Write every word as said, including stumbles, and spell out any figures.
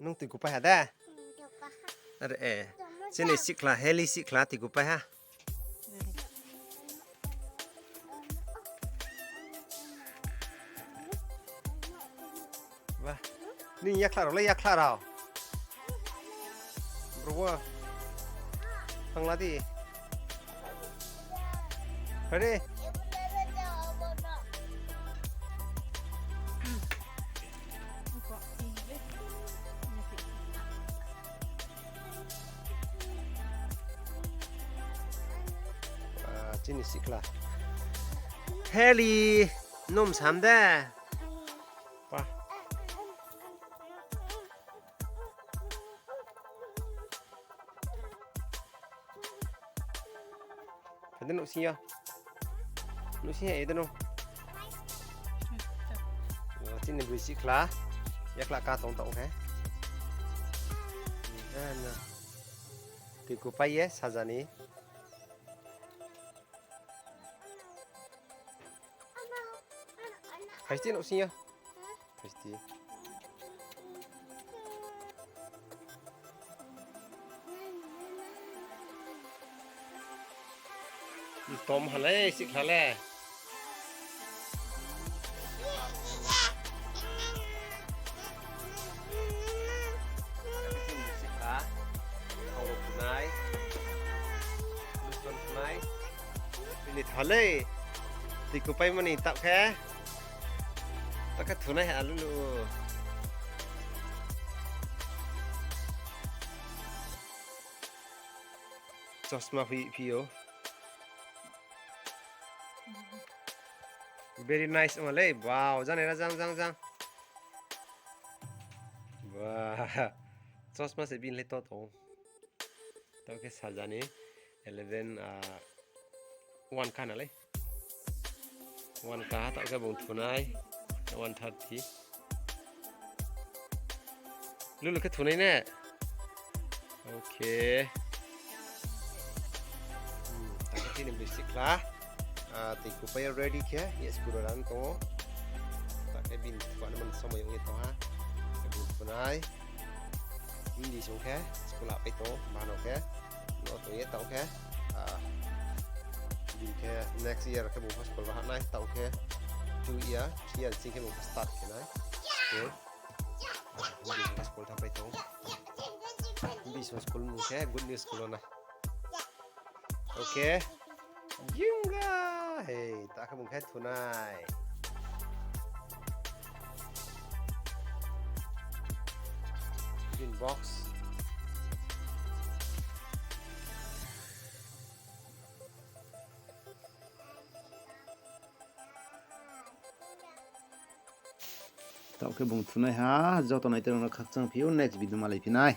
Nung tui kupai ha de? Are e. Chini sihkhla, Heli sihkhla tui kupai ha. Ba. Ni yakhla rao le yakhla rao. Bro wo. Thangla di. Ready? Ah, chini sihkhla. Heli, nung sam de. Pa. Phai de nouhsing yo. Nouhsing yo, e de no. O, chini bri sihkhla. Yakhla ka tong tong khe. Tui kupai ye, sajani. Phai sti nouhsing yo. Phai sti. Tom ha le, sihkhla le. Sihkhla. Kau rao phunai. Luson phunai. Bini tha le. Tui kupaimo ni taoh khe. Taoh khe thunai ha lulu. Chosma phi phi ou. Very nice ong le. Wow, jang nai ra jang jang jang. Wow. Chosma se bini le to tong. Taoh khe sajani eleven, ah, one ka na le. One ka ha, taoh khe bung thunai. One thirty. Lulu khe thunai ne? Okay. Hmm, taoh khe chini bri sihkhla. Ah, tui kupai ready khe, ye school rao rang tong ou. Taoh khe bini thua ni man somoi ong ye tong ha. Bung thunai. Hindi song khe school hahpai tong, bano khe. No tong ye taoh khe. Ah, bini khe next year khe bung pho school rao hah nai, taoh khe two year, three year sing khe bung start khe nai. School. Hindi song school thanngpai tong. Hindi song school mung khe good news school o na. Okay. Jingga. Hei, taoh khe bung khe thunai. Green box. Taoh khe bung thunai ha, joto nai tei rao no khakchang phi ou, next video malai phi nai.